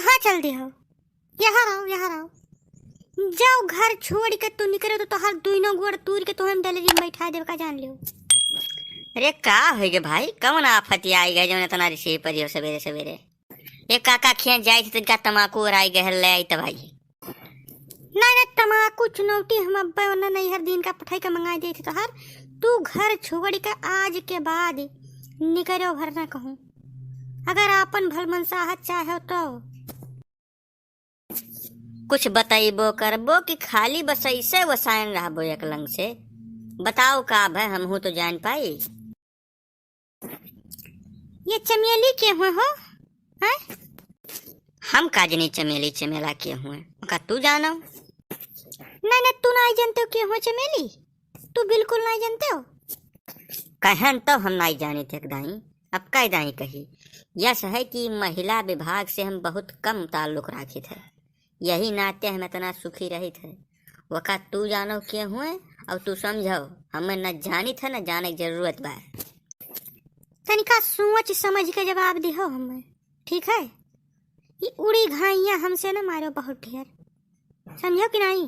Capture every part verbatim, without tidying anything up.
कहाँ चल दिहो? यहाँ रहो, यहाँ रहो। जाओ, घर छोड़ के तू निकरे तो तोहार दुइनो गोड़ तूर के तोहे हम डलेरी में बैठा देब का, जान लियो। अरे का होइ गे भाई, कौन आफत आई गए जौन इतना रिसी परियो सवेरे सवेरे? ए काका खेत जाई थी तनिका तमाकू ओराई गए ले आई तब आई। नहीं, नहीं, तमाकू चुनौती हम अब्बे ओने नैहर दिन का पठाई के मंगाई देई थी तोहार। तू घर छोड़ के आज के बाद निकरो भर ना कहूँ, अगर आपन भलमनसाहत चाहे तो। कुछ बतइबो करबो कि खाली बस ऐसे वसायन रहबो एक लंग से? बताओ का भय, हमहू तो जान पाई। ये चमेली के हुए हो, हैं? हम का जनी चमेली चमेला के हुए, का तू जानो? नहीं, नहीं, तू नहीं जानते हो के हुए चमेली, तू बिल्कुल नहीं जानते हो। कहन तो हम नहीं जानी थे दाई, अब कह दाई कही। यस है कि महिला विभाग से हम बहुत कम ताल्लुक राखी थे, यही नाते हम इतना सुखी रही थे। वका तू जानो के हुए और तू समझो, हमें न जानी थे न जाने की जरूरत बा। तनिका सोच समझ के जवाब दिहो हमें, ठीक है? ये उड़ी घाइयाँ हमसे न मारो बहुत ढेर, समझो कि नहीं?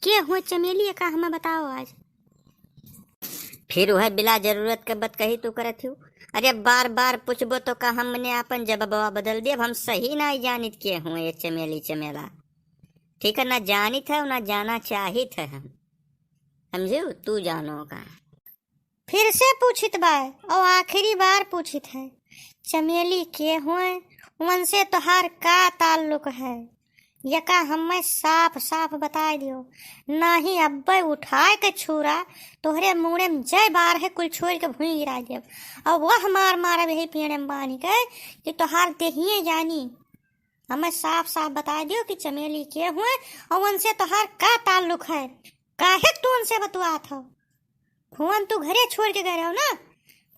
के हुए चमेली का हमें बताओ आज। फिर वह बिला जरूरत के बतकही तू करत हो। अरे बार बार पूछबो तो का हमने आपन जवाबवा बदल दिया? अब हम सही नहीं जानित के हुए ये चमेली चमेला, ठीक है? ना जानित है, ना जाना चाहित है हम, समझो? तू जानो का। फिर से पूछित बा, और आखिरी बार पूछित है, चमेली के हुए, उनसे तोहार का ताल्लुक है? यका हमें साफ साफ बताए दियो, नाही अब्बे उठाए के छुरा तोहरे मुड़े में जय बार है, कुल छोड़ के भूमि गिरा देब। और वह मार मारब यही पेड़े में बांध के कि तोहार देहिए जानी। हमें साफ साफ बताए दियो कि चमेली के हुए और उनसे तोहार का ताल्लुक है, काहे तू उनसे बतुआत हो? फोन तू घरे छोड़ के गए रहो ना,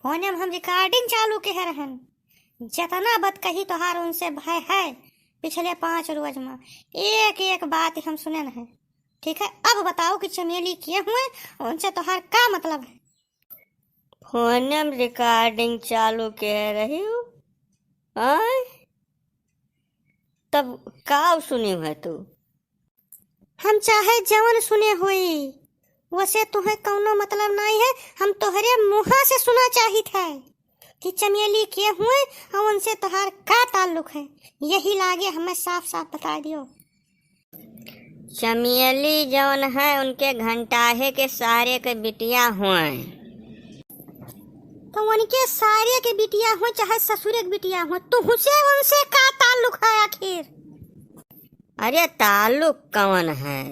फोने में हम रिकॉर्डिंग चालू के रहन। जितना बतकही तोहार उनसे भय है, पिछले पाँच रोज में एक एक बात हम सुनन है। ठीक है, अब बताओ कि चमेली के हुए, उनसे तोहार का मतलब है? फोने में रिकॉर्डिंग चालू के रही हो, आय? तब का सुनी है तू? हम चाहे जवन सुने होई, वसे तुहे कौनो मतलब नाई है। हम तोहरे मुँहा से सुना चाहित है कि चमेली के हुए और उनसे तोहार का ताल्लुक है। यही लागे हमें साफ साफ बता दियो। चमेली जवन है, उनके घंटाहे के सारे के बिटिया हुए। तो उनके सारे के बिटिया हुए, चाहे ससुरे के बिटिया हुए, तुहसे उनसे का ताल्लुक है आखिर? अरे ताल्लुक कौन है,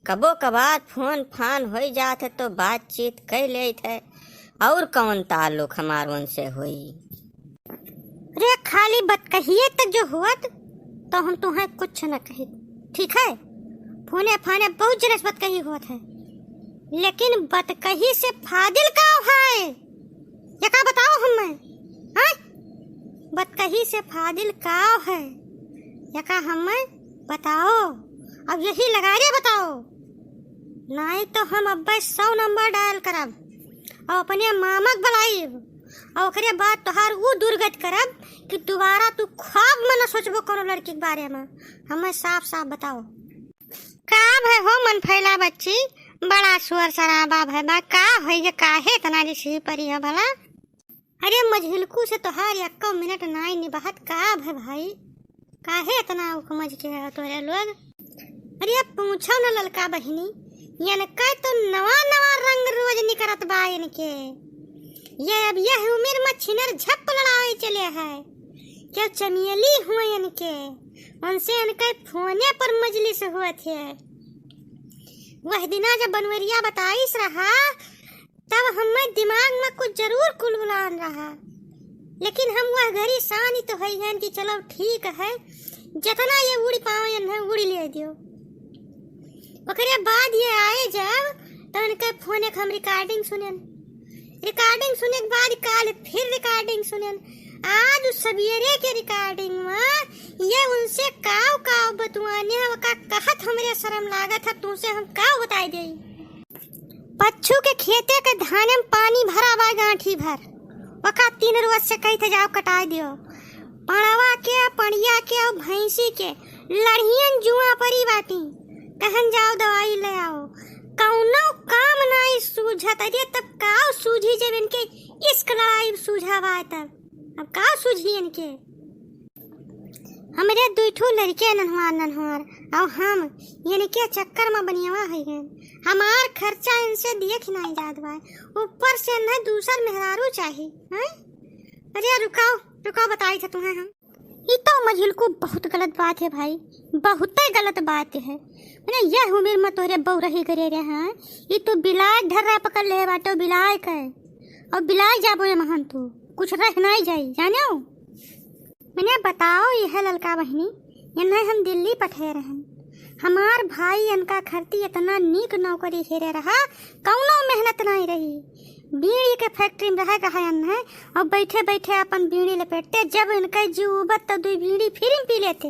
कबो कबार फोन फान होई जात है तो बातचीत कर लेत है, और कौन ताल्लुक हमार उनसे होई? रे खाली बतकहिए तक जो हुअत तो हम तुहें कुछ न कही, ठीक है? फोने फाने बहुत जनस बतकही हुअत है, लेकिन बतकही से फादिल का है? यका बताओ हमें, हाँ? बतकही से फादिल का है? यका हमें बताओ, अब यही लगारे बताओ, नाई तो हम अब्बे सौ नंबर डायल करब और अपने मामक बुलाइब और ओकरे बाद तोहार ऊ दुर्गत करब कि दोबारा तू ख्वाब में न सोचबो कोनो लड़की के बारे में। हमें साफ साफ बताओ। का भय हो मन फैला बच्ची, बड़ा शोर शराबा भय बा, का होई गे, काहे इतना रिसी परी हो भला? अरे मझिलकू से तोहार एक्को मिनट नाई निबहत का भय भाई, काहे इतना उकमज के है तोरे लोग? अरे अब पूछो न ललका बहिनी, इनके तो नवा नवा रंग रोज निकरत बा इनके। ये अब यह उम्र में छिनर झप्प लड़ावे चले है। क्या चमेली हुए इनके, उनसे इनके फोने पर मजलिस हुआ थे। वह दिना जब बनवरिया बताइस रहा, तब हमें दिमाग में कुछ जरूर कुलबुलान रहा, लेकिन हम वह घड़ी सानी तो है हन कि चलो ठीक है, जितना ये उड़ी पावे है उड़ी ले दियो। ओकरे बाद ये आए जब, तो उनके फोन एक हम रिकॉर्डिंग सुनेन, रिकॉर्डिंग सुने के बाद काल फिर रिकॉर्डिंग सुनेन। आज उस सवेरे के रिकॉर्डिंग में ये उनसे काव काव बतुआने हैं, वका कहत हमरे शर्म लागत है, तुमसे हम काव बताई देई। पच्छू के खेते के धाने में पानी भरा बा गांठी भर, वका तीन रोज से कही थे जाओ कटाई दियो। पड़वा के, पड़िया के और भैंसी के लड़ियन जुआ परी बाटी। कहन जाओ दवाई ले आओ, कौनो काम नाई सूझत। अरे तब काव सूझी जब इनके इश्क लड़ाई सूझा बा तब? अब काव सूझी इनके? हमरे दुई ठो लड़के नन्हवार नन्हवार, और हम इनके चक्कर में बनियावा है गए। हमार खर्चा इनसे देख नाई जात बा, ऊपर से न दूसर मेहरारू चाही, हैं? अरे रुकाओ, रुकाओ, बताई थे तुम्हें हम। ई तो मझिलकू बहुत गलत बात है भाई, बहुते गलत बात है। मने यह उम्र में तोहरे बौरही करे रहे हैं, ई तो बिलाय ढर्रा पकड़ ले बाटो बिलाय के, और बिलाय जाबो ये महन तू, कुछ रह नाई जाई, जानो? मने बताओ यह ललका बहिनी, इन्हें हम दिल्ली पठे रहन, हमार भाई इनका खरती इतना नीक नौकरी हेरे रहा, कौनो मेहनत नाई रही। बीड़ी के फैक्ट्री में रहे रहा इन्हें, और बैठे बैठे अपन बीड़ी लपेटते, जब इनके जीव उबत तो दुई बीड़ी फ्री में पी लेते।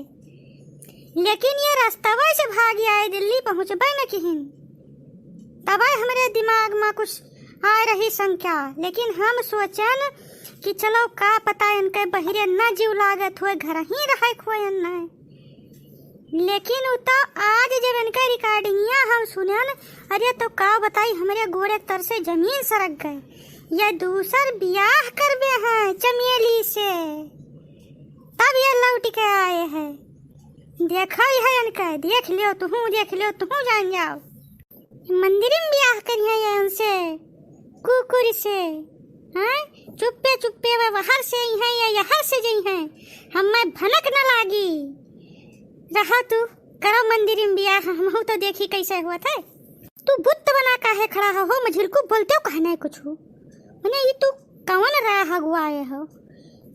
लेकिन ये रस्तवा से भाग आए, दिल्ली पहुँचबे न किहिन। तबे हमरे दिमाग में कुछ आए रही शंका, लेकिन हम सोचन कि चलो का पता इनके बहिरे न जीव लागत होए, घर ही रहे खोए न। लेकिन उ तो आज जब इनके रिकॉर्डिंगिया हम सुनन, अरे तो का बताई, हमरे गोड़े तर से जमीन सरक गए। ये दूसर बियाह करबे हैं चमेली से, तब ये लौट के आए हैं। देखो यह इनके, देख लियो तुहूँ, देख लियो तुहूँ, जान जाओ। मंदिर में बियाह करिहे ये उनसे, कुकुर से, हैं? चुप्पे चुप्पे वे वहर से अइहे या यहर से जइहे, हमें भनक न लागी। रहा तू, करो मंदिर में बियाह, हमहू तो देखी कैसे हुआ था। तू बुत बना काहे खड़ा हो, हो मझिलकू, बोलते हो काहे नहीं कुछ हो? मने ई तू कवन राह अगुआए हो?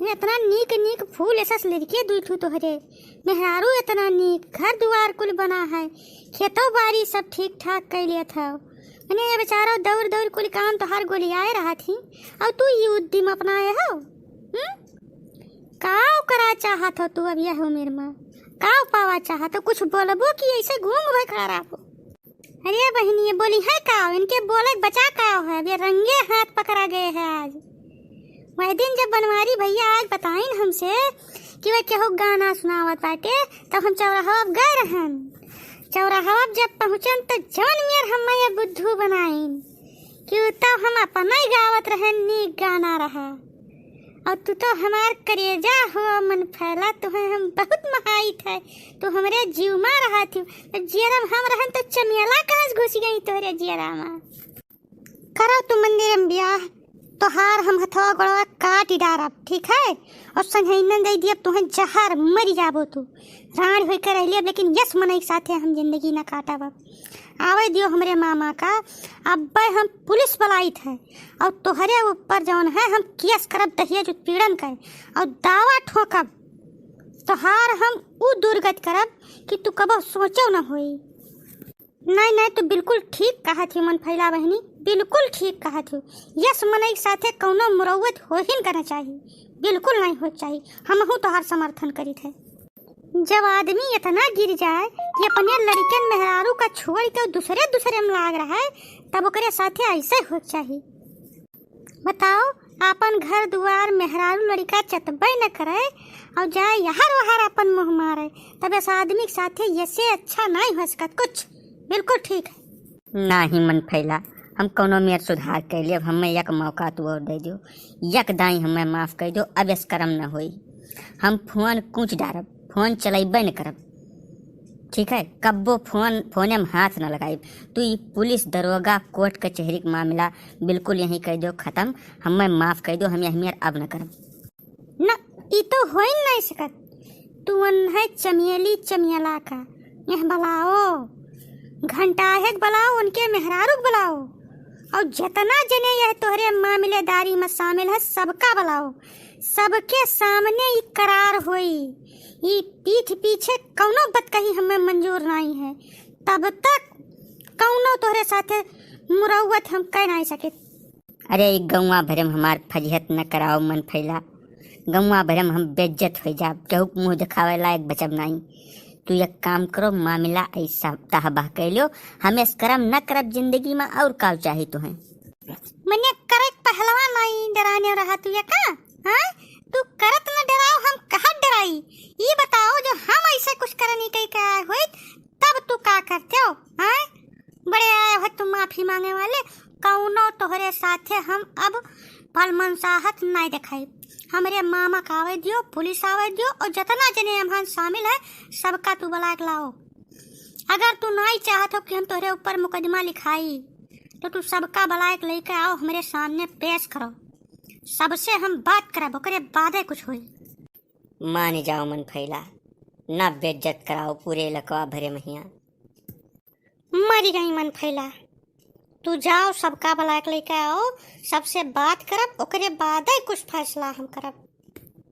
मने इतना नीक नीक फूल ऐसा लड़के दुई ठू तोहरे, मेहरारू इतना नीक, घर दुआर कुल बना है, खेतो बाड़ी सब ठीक ठाक कर लेत हो। मने ये बेचारो दौड़ दौड़ कुल काम तोहार गोलियाए रहा थी, और तू ये उद्यम अपनाए हो? हम्म? का करा चाहत हो तू अब यह उम्र में? का पावा चाहत हो? कुछ बोलबो कि ऐसे गूंग भय खड़ा रहो? अरे बहिनी, ये बोली है का? इनके बोले बचा का है? अब ये रंगे हाथ पकड़ा गए है आज। वह दिन जब बनवारी भैया आज बताइन हमसे कि वह केहू गाना सुनावत बाटे, तब हम चौराहा अब गए रहन। चौराहा अब जब पहुँचन तो जवन मेर हमें ये बुद्धू बनाइन कि उ तो हम अपना ही गावत रहन, नीक गाना रहा। और तू तो हमार करेजा हो मन फैला, तुहे हम बहुत महाइत है, तू हमरे जीव मा रहा थी। तो जियरा में हम रहन तो चमेला कहाँ से घुस गई तोहरे जियरा मा? करो तू मंदिर में ब्याह, तोहार हम हथवा गोड़वा काट डारब, ठीक है? और संझैनन दे दियब तुहे जहर, मरी जाबो तू। रानी होइके रह लियब, लेकिन यस मनई के साथे हम जिंदगी ना काटब। अब आवे दियो हमरे मामा का, अब्बे हम पुलिस बुलाइत है और तोहरे ऊपर जौन है हम केस करब दहेज उत्पीड़न के और दावा ठोकब, तोहार हम उ दुर्गति करब कि तू कबो सोचो न होई। नहीं, नहीं, तू बिल्कुल ठीक कहत ही मन फैला बहिनी, बिल्कुल ठीक कहत ही। यस मनई के साथे कौनो मुरौवत हो ही न करना चाहिए, बिल्कुल नहीं हो चाहिए। हमहू तोहार समर्थन करीत है। जब आदमी इतना गिर जाए कि अपने लड़कन मेहरारू का छोड़ के दूसरे दूसरे में लाग रहा है, तब ओकरे साथे ऐसे हो चाहिए। बताओ, आपन घर दुआर मेहरारू लड़का चतबे न करे और जाए यहर वहर अपन मुँह मारे, तब इस आदमी के साथे यसे अच्छा नहीं हो सकत कुछ। बिल्कुल ठीक है। नाही मन फैला, हम कौनो मेर सुधार कर लेब, हमें एक मौका तू और दे दो, एक दाई हमें माफ कर दो, अब इस करम न होई। हम फोन कूच डारब, फोन चलेबे न करब, ठीक है? कब्बो फोन, फोने में हाथ न लगाइब। तू ई पुलिस, दरोगा, कोर्ट कचहरी के मामला बिल्कुल यहीं कर दो खत्म, हमें माफ कर दो, हम यही मेर अब न करब। न, ई तो हो ही नहीं सकत। तू अन है चमेली चमेला का। यह बुलाओ, घंटाहे के बुलाओ, उनके मेहरारू के बुलाओ, और जितना जने यह तोहरे मामलेदारी में शामिल है, सबका बुलाओ। सबके सामने इकरार होई। ई पीठ पीछे कौनो बतकही हमें मंजूर नहीं है। तब तक कौनो तोहरे साथे मुरौवत हम कह नहीं सके। अरे, ई गौवा भरे में हमार फजीहत न कराओ मन फैला, गौवा भरे में हम बेइज्जत हो जाब, केहू के मुँह दिखावे लायक बचब नाई। तू एक काम करो, मामला ऐसा तह बह कैलो, हम इस करम न करब जिंदगी में, और का चाही तुहें? मने करे पहलवा नाई डराने रहा तू ये का? हाँ? तू करत न डराओ, हम कहा ई बताओ, जो हम ऐसे कुछ करनी कही के आए होइत, तब तू का करते हो, हैं? बड़े आए हो तुम माफी मांगे वाले। कौनो तोहरे साथे हम अब पलमनसाहत नाई देखाई। हमरे मामा का आवे दियो, पुलिस आवे दियो, और जितना जने हमहन शामिल है, सबका तू बुलाए के लाओ। अगर तू नाई चाहत हो कि हम तोहरे ऊपर मुकदमा लिखाई, तो तू सबका बुलाए के लेके आओ, हमरे सामने पेश करो। सबसे हम बात करब, ओकरे बादे कुछ होई। मान जाओ मन फैला, ना बेइज्जत कराओ पूरे इलाकवा भरे महिया। मरी गई मन फैला, तू जाओ, सबका बुलाए के लेके आओ, सबसे बात करब, ओकरे बादे कुछ फैसला हम करब।